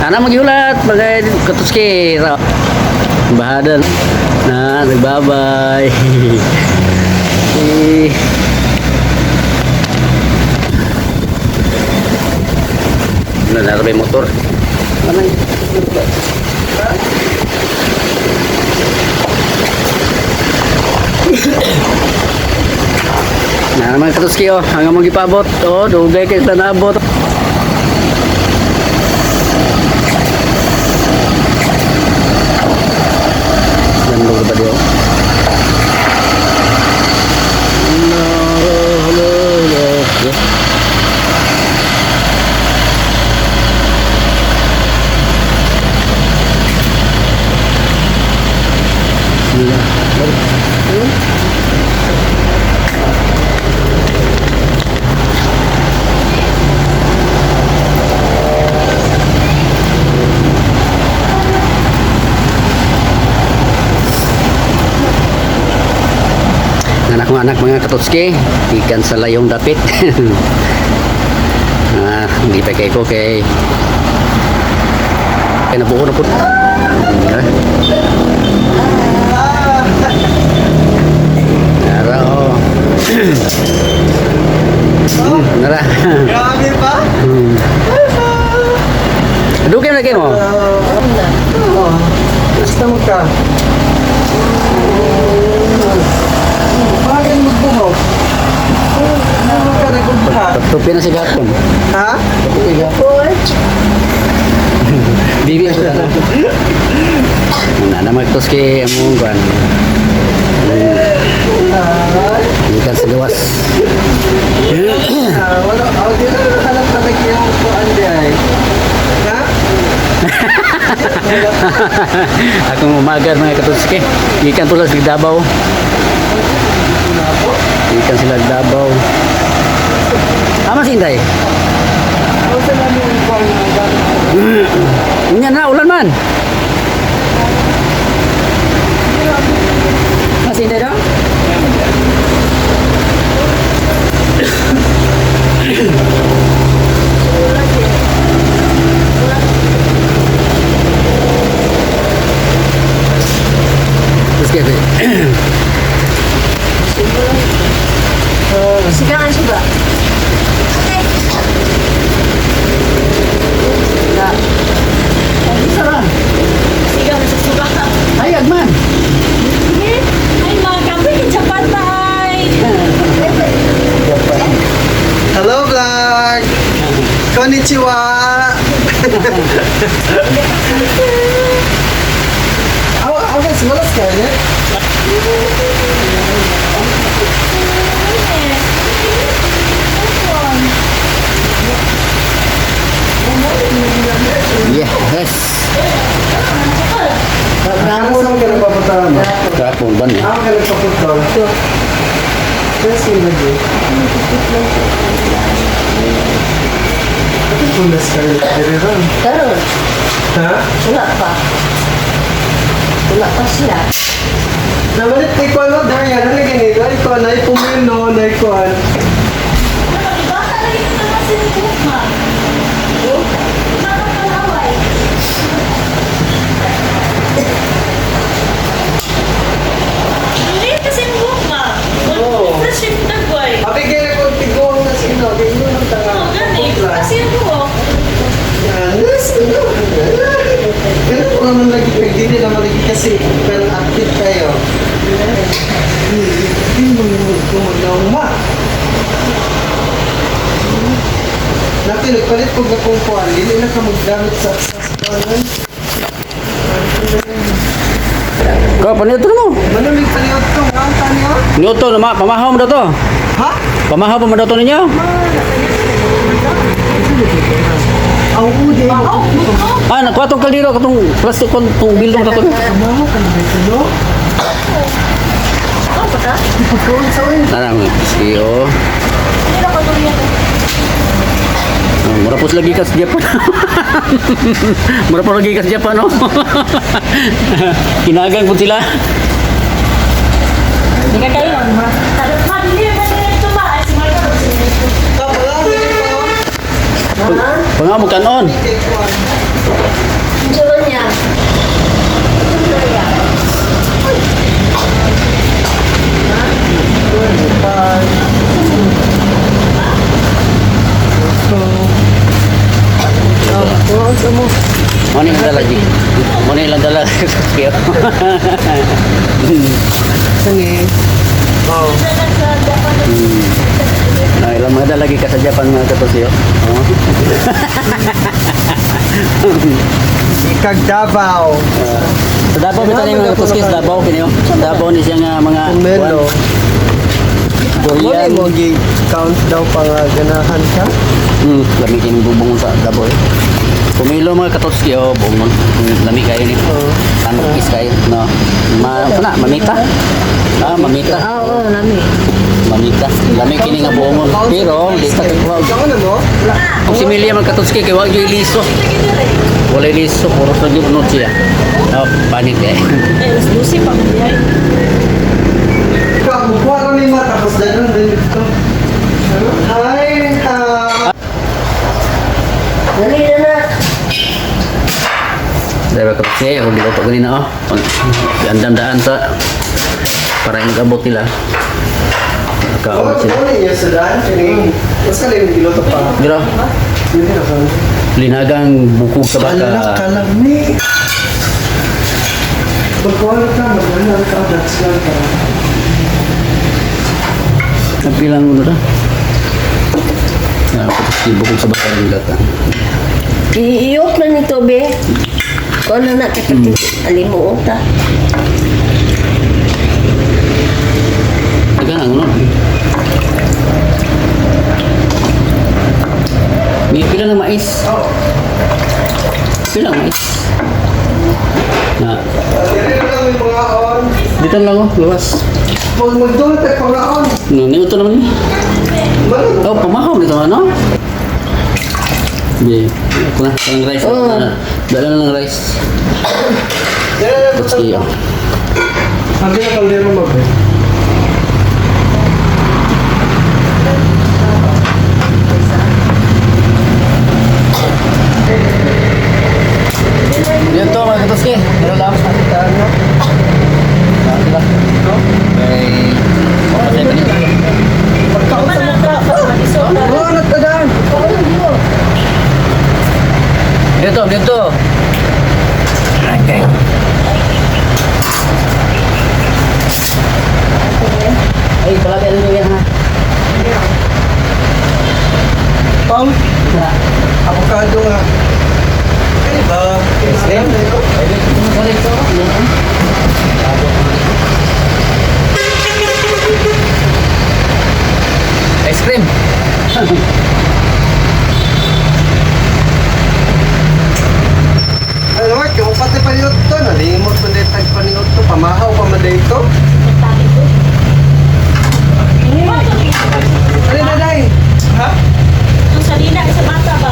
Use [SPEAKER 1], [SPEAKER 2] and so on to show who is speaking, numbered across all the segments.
[SPEAKER 1] Ana maghiulat mga katuski. Bahada na nagbabay. Eh. Ano na may motor? Ano? Na naman katuski oh, hanggang mong gipabot. Oh, dugay kay sa naabot. Landong ba diyo? Hello, hello, hello. Yeah. Bismillah. Anak mga anak mga katotski, ikan sa layong dapit. Ah, hindi pa kay ko kay kay nabuo na po. Ah. Nara oh. Nara.
[SPEAKER 2] Grabe pa?
[SPEAKER 1] Dugay na kayo mo.
[SPEAKER 2] Oo. Gusto mo ka? Bakit magbuhok? Ano ka nagbuha?
[SPEAKER 1] Tupi na si Gapon.
[SPEAKER 2] Ha?
[SPEAKER 1] Tupi gapon. Bibi ang sudan. Na naman katotski among kuan. Ikan sa gawas.
[SPEAKER 2] Ah, wala. Oh, di na nakalat na yung kuan di ay. Ha?
[SPEAKER 1] Akong umaga mga katutski. Gikan po sa Davao. Gikan sila Davao. Ama si Inday.
[SPEAKER 2] Ano sa namin yung kuan na gamit?
[SPEAKER 1] Unya na ulan man. Mas Inday daw? Terus kayak
[SPEAKER 3] Sigangan suga. Sigang sa suga.
[SPEAKER 1] Ay, agman.
[SPEAKER 3] Ay, mga kape, Japan na ay.
[SPEAKER 2] Hello vlog! Konnichiwa! Ako, ako kasi wala Scarlett.
[SPEAKER 1] Yes.
[SPEAKER 2] Ako saan ka nagpapunta mo?
[SPEAKER 1] Kapon ba niya?
[SPEAKER 2] Ako ka nagpapunta. Kasi lagi. Ito po na Scarlett Guerrero.
[SPEAKER 3] Karon,
[SPEAKER 2] Ha?
[SPEAKER 3] wala pa. Wala pa siya.
[SPEAKER 2] Nabalit kay Kwan mo, Darian. Ano gini? Ay, Kwan, ay pumino, ay Kwan.
[SPEAKER 3] Bata na ito naman si Bukma. Nakakaway. Hindi kasi yung Bukma.
[SPEAKER 2] Oo.
[SPEAKER 3] Fresh yung tagway.
[SPEAKER 2] Abi, kaya kung tigong na sino, kaya yun ang tanga.
[SPEAKER 3] Oo, gani. Kasi yung buhok.
[SPEAKER 2] Anas, ano? Pero kung naman lagi, hindi naman lagi kasi, pero active kayo. Hindi mo yung gumagawa. Natin, nagpalit ko na kung kuwan, hindi na ka maggamit sa kuwan.
[SPEAKER 1] Ko panito mo.
[SPEAKER 2] Manamig paliot ko, ha? Tanyo?
[SPEAKER 1] Nyoto na pamahaw mo daw to.
[SPEAKER 2] Ha?
[SPEAKER 1] Pamahaw pa mo daw to ninyo.
[SPEAKER 2] Aw, udi.
[SPEAKER 1] Ah, nakuha tong kaldero katong plastic kon tong bildong daw to.
[SPEAKER 2] Maho ka na ito, no?
[SPEAKER 3] Oh, baka?
[SPEAKER 2] Ipagkaon sa ulo.
[SPEAKER 1] Nana mga katutski oh.
[SPEAKER 3] Hindi na patuloy.
[SPEAKER 1] Ah, mura po sila gikas Japan. Mura po lagi kas Japan oh. Kinagang po sila.
[SPEAKER 3] Hindi ka kayo. Ma, hindi ba nila ito ma? Ay, si Marco.
[SPEAKER 2] Kapala,
[SPEAKER 1] Pangamo kanon.
[SPEAKER 2] Kay Kwan.
[SPEAKER 3] Unsa man niya? Unsa niya?
[SPEAKER 2] 25. So, oh, sa mo.
[SPEAKER 1] Mo ni dala di. Mo ni lang dala.
[SPEAKER 2] Sige. Oh.
[SPEAKER 1] Na ilang mga dala ka sa Japan, mga katosyo. Oh.
[SPEAKER 2] Ikag Davao.
[SPEAKER 1] Sa Davao bitaw ni, mga katoskis, Davao kini, oh. Davao ni siya nga mga
[SPEAKER 2] Pomelo.
[SPEAKER 1] durian.
[SPEAKER 2] Mo gi count daw pa nga ganahan ka.
[SPEAKER 1] Lami kini bubong sa Davao eh. Pumilo, mga katotski, oh, bungon. Lami kayo ni.
[SPEAKER 2] Oo.
[SPEAKER 1] Tanong is kayo, no. Ma, ano na, mamita. Ah, mamita.
[SPEAKER 3] Oo, lami.
[SPEAKER 1] Mamita. Lami kini nga bungon. Pero di ta kay
[SPEAKER 2] Ikaw na mo?
[SPEAKER 1] Kung si Milia, mga katotski, kay wag yung liso. Wala liso, puros na yung unod siya. Oh, panit eh.
[SPEAKER 3] Eh, alas 12 pa man diay.
[SPEAKER 2] Ikaw, kukuha ko ni ma, tapos danon din ito. Hi, ha.
[SPEAKER 3] Dali na na.
[SPEAKER 1] Dahil mga katotski, ako giluto kanina, oh. Andam-daan ta. Para yung kabot nila.
[SPEAKER 2] Oh,
[SPEAKER 1] Kaon sila.
[SPEAKER 2] ano niya sa daan? Kini, mas ka lang giluto pa.
[SPEAKER 1] Dira,
[SPEAKER 2] Hindi na ka.
[SPEAKER 1] linagang bukog sa baka.
[SPEAKER 2] Alak kalami. Magkuha ka, magana ka, that's lang ka.
[SPEAKER 1] Nagpilang mo na. Na, tapos bukog sa baka ng gata.
[SPEAKER 4] Iiyok na nito, be. Kung ano na, kapatid, alimuot ta.
[SPEAKER 1] Taga ang ano. May pila ng mais.
[SPEAKER 2] Oh,
[SPEAKER 1] Pila ng mais. Na,
[SPEAKER 2] dili na lang yung mga on.
[SPEAKER 1] dito lang oh, luwas.
[SPEAKER 2] Pag magdulot ay mga on.
[SPEAKER 1] No, niuto naman ni.
[SPEAKER 2] Malag.
[SPEAKER 1] Oh, pamahaw dito ano? Hindi. Ako na, ang rice.
[SPEAKER 4] Oh.
[SPEAKER 1] Dala na ng rice.
[SPEAKER 2] Dili na lang.
[SPEAKER 1] Tapos iyo.
[SPEAKER 2] Sabi na kaldero mo, be.
[SPEAKER 1] Dito mga katoski. Dito lang.
[SPEAKER 2] Ano?
[SPEAKER 1] Dito lang. Okay. Pasay pa nito.
[SPEAKER 2] Pagkaon sa mukha. Oo, nagtadaan.
[SPEAKER 1] Dito, dito. Okay. Ay, palagi ano yan ha?
[SPEAKER 2] Pang,
[SPEAKER 1] Na.
[SPEAKER 2] avocado nga. Ay ba?
[SPEAKER 1] Ay, dito dito. Ice cream.
[SPEAKER 2] Ano Mark, yung pati paniot to, nalimot ko na tag paniot to, pamahaw pa man dito. Ano na day? Ha?
[SPEAKER 3] Ang salina sa bata ba?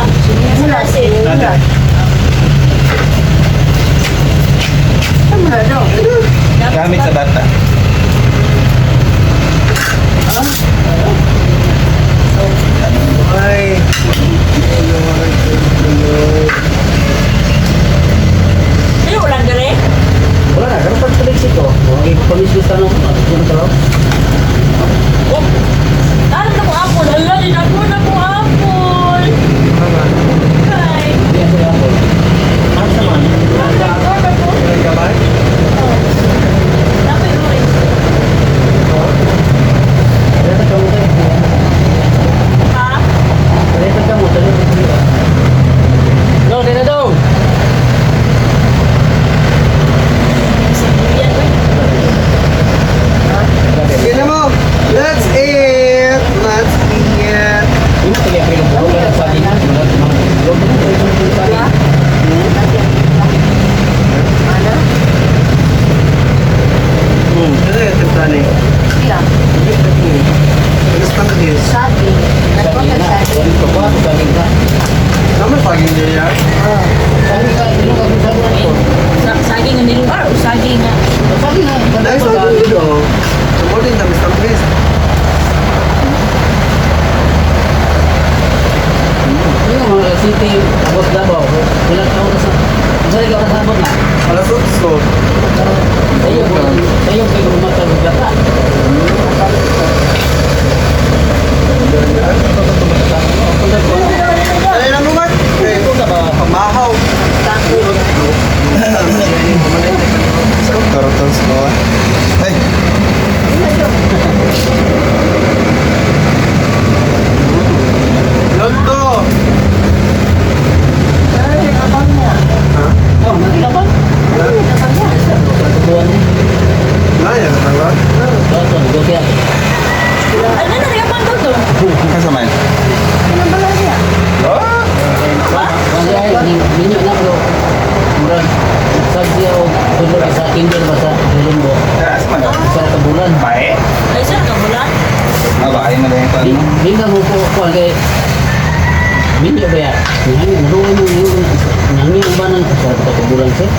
[SPEAKER 3] Sa klase.
[SPEAKER 2] Daday. Ano na daw?
[SPEAKER 5] Gamit sa bata.
[SPEAKER 2] Ay. Lord, Lord.
[SPEAKER 3] Ay, ulan dere.
[SPEAKER 1] Wala na, pero pag tulig ito, okay, pag-islis tanong, ano ka lang?
[SPEAKER 3] Oh. Alam na ko apple. Hala, dinako na ko apple.
[SPEAKER 2] Mama,
[SPEAKER 3] Kay.
[SPEAKER 1] Hindi ako yung apple. Ano sa man?
[SPEAKER 3] Ako na ko.
[SPEAKER 2] may gamay?
[SPEAKER 3] Dapat orange.
[SPEAKER 1] Dito ka mo tayo.
[SPEAKER 3] Ha?
[SPEAKER 1] Dito ka mo, dito ka mo. No, dito daw.
[SPEAKER 3] Yan, uy.
[SPEAKER 2] Sige na mo. Let's eat. Let's eat.
[SPEAKER 1] Ini tuloy ako yung bulo sa akin.
[SPEAKER 2] Ano yung timpla ni? Gusto mo din.
[SPEAKER 4] Sabi.
[SPEAKER 1] Dito ba? Saging ka.
[SPEAKER 2] Naman paging niya.
[SPEAKER 1] Saging ka, ilo ka saging ko.
[SPEAKER 3] Saging nga nilugar o saging nga.
[SPEAKER 1] Saging nga.
[SPEAKER 2] Dahil sa akin dito. Mo din tamis tamis.
[SPEAKER 1] Yung mga city, tapos Davao. Minyo na pero murag sa siya o tulog sa kinder ba sa Colombo.
[SPEAKER 5] Taas man.
[SPEAKER 1] Sa kabulan.
[SPEAKER 5] Bae?
[SPEAKER 3] Ay, sir, kabulan.
[SPEAKER 5] Ah, bae man din
[SPEAKER 1] Di
[SPEAKER 5] ito.
[SPEAKER 1] di na mo ko kuan kay minyo ba ya? Nangin ruwan mo yun. Nangin ang banang sa kabulan sir.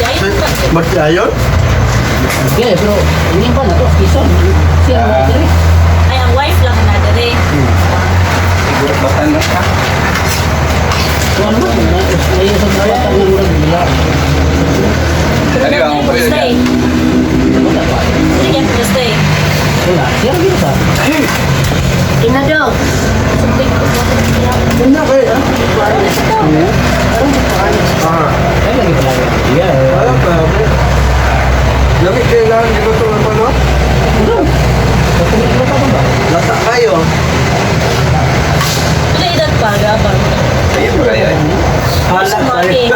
[SPEAKER 3] Ay,
[SPEAKER 2] Magkayon?
[SPEAKER 1] Okay, pero hindi pa na to kison. Siya mo diri.
[SPEAKER 3] ay, ang wife lang na dere.
[SPEAKER 5] Siguro batan lang ka.
[SPEAKER 1] Kuan mo na ay sa bata nga murag bila.
[SPEAKER 5] Dali ba ang pwede
[SPEAKER 3] Stay.
[SPEAKER 1] Wala pa.
[SPEAKER 3] Sige, stay.
[SPEAKER 1] Wala. Siya ra gyud sa.
[SPEAKER 4] Inadog.
[SPEAKER 2] Una kayo, ah. Ah.
[SPEAKER 1] Ay lagi pala. Yeah.
[SPEAKER 2] Wala pa. Lamig kailangan di ba ito ng ano? Lata kayo.
[SPEAKER 3] Wala edad pa, gabang.
[SPEAKER 5] Ayun ba kayo?
[SPEAKER 2] Hala kayo.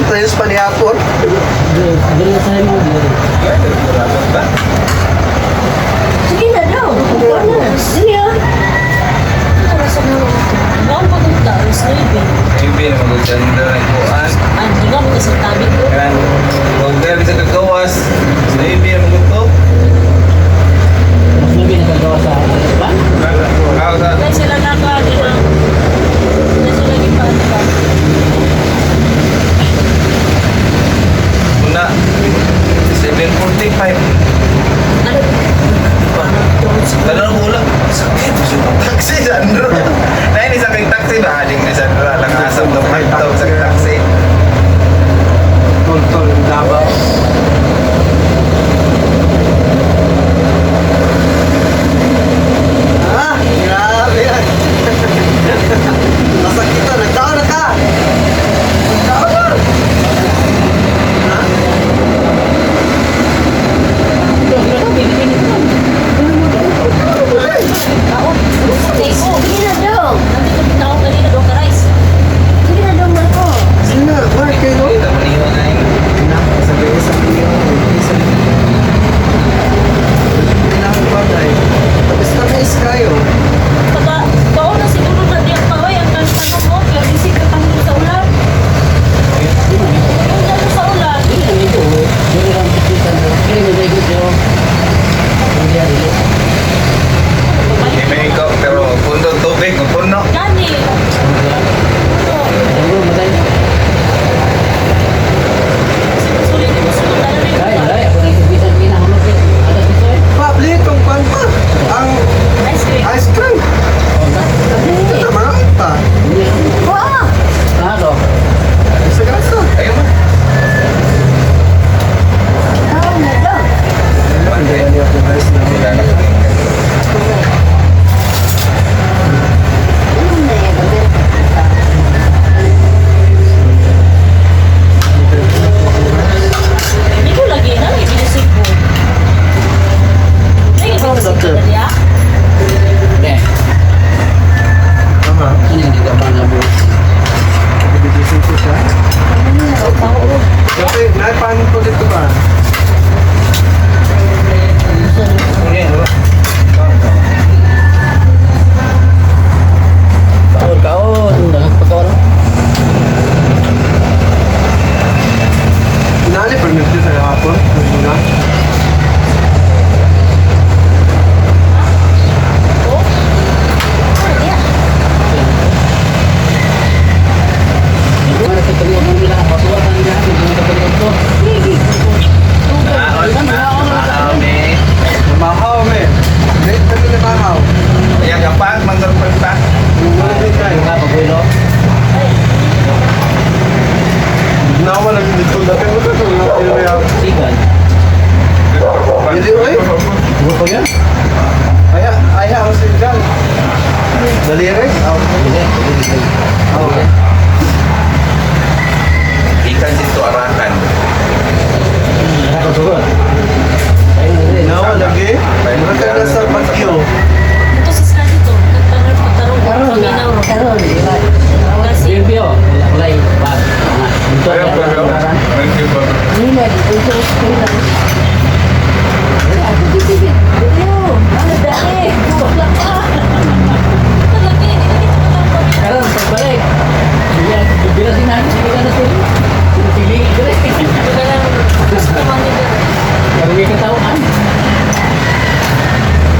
[SPEAKER 2] Tayo sa panihapon.
[SPEAKER 1] Dili sa mo dili.
[SPEAKER 5] Ba?
[SPEAKER 4] Sige na daw. Ikaw na. Sige ah.
[SPEAKER 3] Bawang pagunta, alas 9.
[SPEAKER 5] Ayun ba na maganda ang kuan.
[SPEAKER 3] Ay, hindi nga mo sa tabi ko.
[SPEAKER 5] Kan kung grabe sa kagawas, sa ibi ang gusto.
[SPEAKER 1] Mas nabi nagagawa sa ba?
[SPEAKER 5] Kao sa
[SPEAKER 3] Kaya sila naka, di ba? Kaya sila gipaano ba?
[SPEAKER 5] una 7:45.
[SPEAKER 3] Ano?
[SPEAKER 5] Tanong ko lang, sakit taxi Sandro. Nain isa kang taxi ba? Hading ni Sandro lang asam ng pagtaw sa taxi.
[SPEAKER 2] Tol-tol, Davao. Ah, grabe yan. Nasakitan, nagtaon na ka. Nagtaon na. Ha?
[SPEAKER 3] Kaon. Stay ko.
[SPEAKER 4] Sige na daw.
[SPEAKER 3] Nandito tao kanina doon ka rice.
[SPEAKER 4] Sige na daw Marco.
[SPEAKER 2] Sige na, Mark, kayo no?
[SPEAKER 5] Kita mo niyo na yun.
[SPEAKER 2] Na, sabi ko sa inyo, isa. Kailangan ba tayo? Tapos na kayo.
[SPEAKER 3] Pagka, kaon na siguro na diyan pa, oy, ang tanong mo, pero isip ka pa sa ulan. Yung dyan sa ulan.
[SPEAKER 1] Dili lang ito. Dili lang pikitan. Kaya may dahil ito. Ang diya dili.
[SPEAKER 5] May ikaw, pero pundo tubig, puno.
[SPEAKER 3] Gani. Oo.
[SPEAKER 1] Siguro matay.
[SPEAKER 3] Sulit mo sulod na rin.
[SPEAKER 1] Ay, ay, ako nang pikitan kinahulog eh. Alas ito eh.
[SPEAKER 2] Pabli, itong pan pa. Ang
[SPEAKER 3] Ice cream.
[SPEAKER 2] ice cream. Ito, marami pa.
[SPEAKER 1] Hindi.
[SPEAKER 4] Wow.
[SPEAKER 1] Ano?
[SPEAKER 2] Isa gasa.
[SPEAKER 5] Ayun mo.
[SPEAKER 4] Tao na daw.
[SPEAKER 2] Hindi niya po guys na.
[SPEAKER 5] Wala na.
[SPEAKER 4] Ano na yan?
[SPEAKER 3] Hindi ko lagi na, lagi binisig ko. Lagi binisig ko na niya.
[SPEAKER 1] Eh,
[SPEAKER 2] Tama.
[SPEAKER 1] ano yung dito pa na buo?
[SPEAKER 2] Ibigisin ko siya. Kasi, naipaano po dito ba?
[SPEAKER 1] Kaon, kaon. Dagang pagkaon.
[SPEAKER 2] Inali pa rin sa hapon. Ano na?
[SPEAKER 1] Hindi mo nakita mo nila. Pasuwa ka nila. Hindi mo nakita ko.
[SPEAKER 5] Naon, naon, eh.
[SPEAKER 2] Namahaw, me. Late kami namahaw.
[SPEAKER 5] Ayan ka pa, manggarpan pa.
[SPEAKER 2] Wala din tayo.
[SPEAKER 1] Nga, pagwilo.
[SPEAKER 2] Nawa lang dito. Dati mo ito.
[SPEAKER 1] Sigan.
[SPEAKER 2] Dili, oy.
[SPEAKER 1] Buo ko yan.
[SPEAKER 2] Aya, aya ang sigal. Daliri?
[SPEAKER 1] Dili, dili, dili.
[SPEAKER 2] Okay.
[SPEAKER 5] Ikan dito arakan.
[SPEAKER 1] Nakasugod. Ayun, dili.
[SPEAKER 2] Nawa lagi. Mura ka na sa Bagyo.
[SPEAKER 3] Ito sa sila dito, nagtanong pagtarong,
[SPEAKER 4] Karon na.
[SPEAKER 3] paminaw.
[SPEAKER 4] Karon, di ba?
[SPEAKER 3] Kasi,
[SPEAKER 1] Birbio. Wala, wala yung bag. Nga. Dito,
[SPEAKER 5] Ayun,
[SPEAKER 1] ayan,
[SPEAKER 5] pero,
[SPEAKER 1] ayan.
[SPEAKER 5] thank you, bro.
[SPEAKER 4] Nila, dito sa eskwela. Ako bisibit. Dito. Ano dali? Wala pa.
[SPEAKER 3] ito lagi, hindi na dito patarong paminaw.
[SPEAKER 1] Karon pagbalik. Iya, bibira sinahan sila na sila. Pili dire.
[SPEAKER 3] Kailangan gusto man nila.
[SPEAKER 1] Karon kay katawhan.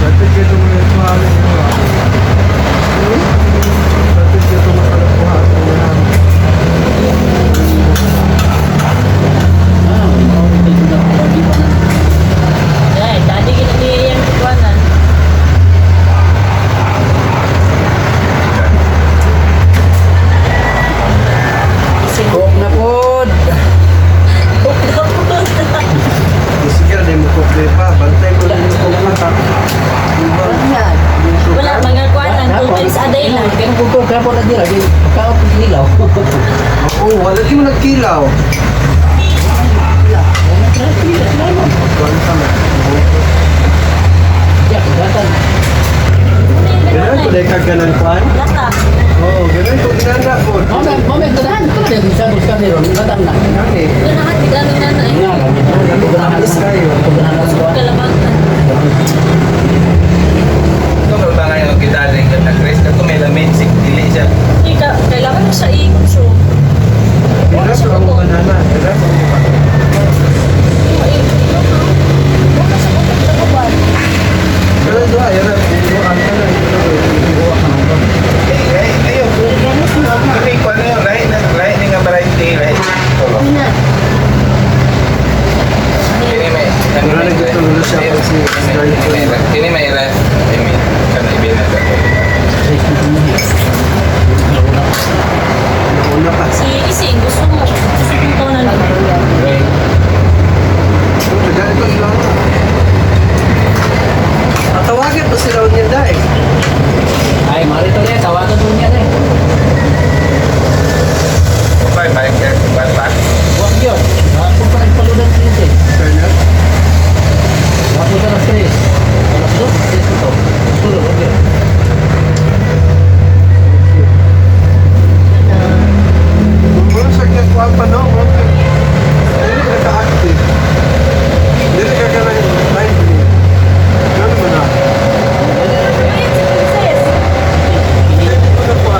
[SPEAKER 2] Dapat dito mo yung tuhalin nyo ah. Dapat dito makalapuhan mo na.
[SPEAKER 1] Ah, mao ito na pagi pa na.
[SPEAKER 3] Ay, dati ginagaya yung kuwanan.
[SPEAKER 1] Cook na pod.
[SPEAKER 2] Sige, di mo kuple pa. Bantay mo lang yung kuple pa. Diba?
[SPEAKER 4] Yan.
[SPEAKER 2] Yung sugar.
[SPEAKER 3] Wala, mga kuwanan. 2 times a day lang.
[SPEAKER 1] Kaya kung kung kapon na dira, di pagkaot ng hilaw.
[SPEAKER 2] Oo, wala di mo nagkilaw. Kuwan ka man.
[SPEAKER 1] Ya, kagatan.
[SPEAKER 2] Ganun ko dahil kaganan kuwan.
[SPEAKER 3] Lata.
[SPEAKER 2] Oo, ganun ko ginana ko.
[SPEAKER 1] Mame, mame, ganahan ko na yung sa gusto ni Ron, gatang na.
[SPEAKER 2] Gani.
[SPEAKER 3] Ganahan, bigla ng nanay.
[SPEAKER 1] Nga, kami.
[SPEAKER 2] Alis kayo.
[SPEAKER 1] Ganahan ko.
[SPEAKER 3] Kalabangan.
[SPEAKER 5] Ito karon ba ngayon kita rin ka Chris kato may lamin sig dili siya.
[SPEAKER 3] Ika, kailangan mo siya i-consume.
[SPEAKER 2] Ganun ko ang banana. Ganun ko ang banana. Ganun doon, ayun na. Ang tanan, ito doon.
[SPEAKER 5] Eh ay ayo. Kini ko ano right na right ni nga variety right. Tolo. Kini may kani
[SPEAKER 2] Wala
[SPEAKER 5] may
[SPEAKER 2] nagtutulo siya kasi
[SPEAKER 5] kini may ref. I mean, kana ibina sa
[SPEAKER 2] Nauna pa.
[SPEAKER 3] Si Ising, gusto mo. Ikaw na lang.
[SPEAKER 1] Right.
[SPEAKER 2] Tagal ko sila. Tatawagan pa sila niya dahil.
[SPEAKER 1] Ay, marito rin, tawagan mo niya rin.
[SPEAKER 5] Okay, bye bye bye.
[SPEAKER 1] Huwag yun. Ako pa nagpalunan sa eh.
[SPEAKER 2] Fair.
[SPEAKER 1] Huwag mo sa alas 3. Alas 2, 3 ito. Tulog, huwag yun.
[SPEAKER 2] Mura sa kanya pa no? Dili ka ka-active. Dili ka ka lang lively. Ganun ba na?
[SPEAKER 3] Ayun, si Princess.
[SPEAKER 2] Hindi ko na po.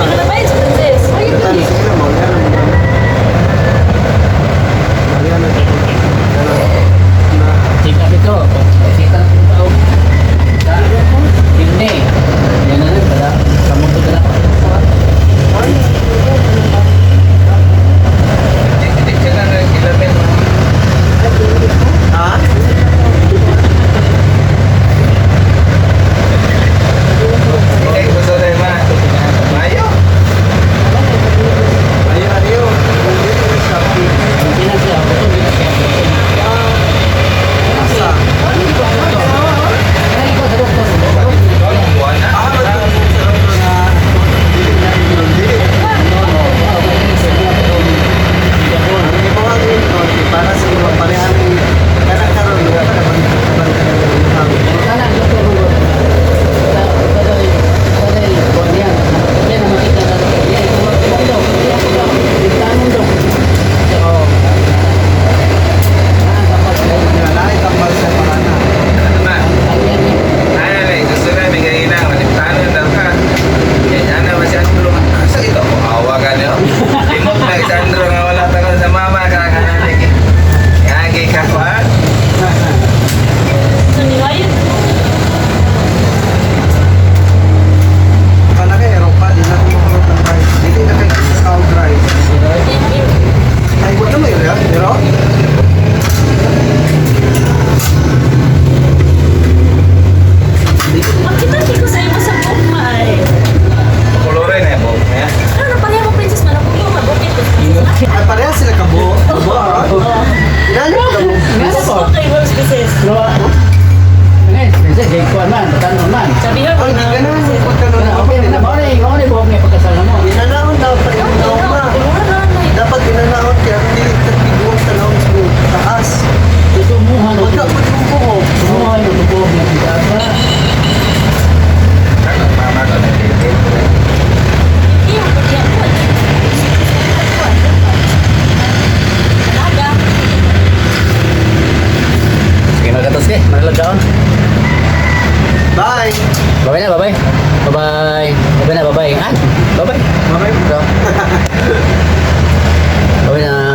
[SPEAKER 2] Bye.
[SPEAKER 1] Bye-bye na, bye-bye. Bye-bye. Bye-bye na, bye-bye. Ah, bye-bye.
[SPEAKER 2] Bye.
[SPEAKER 1] Bye-bye na.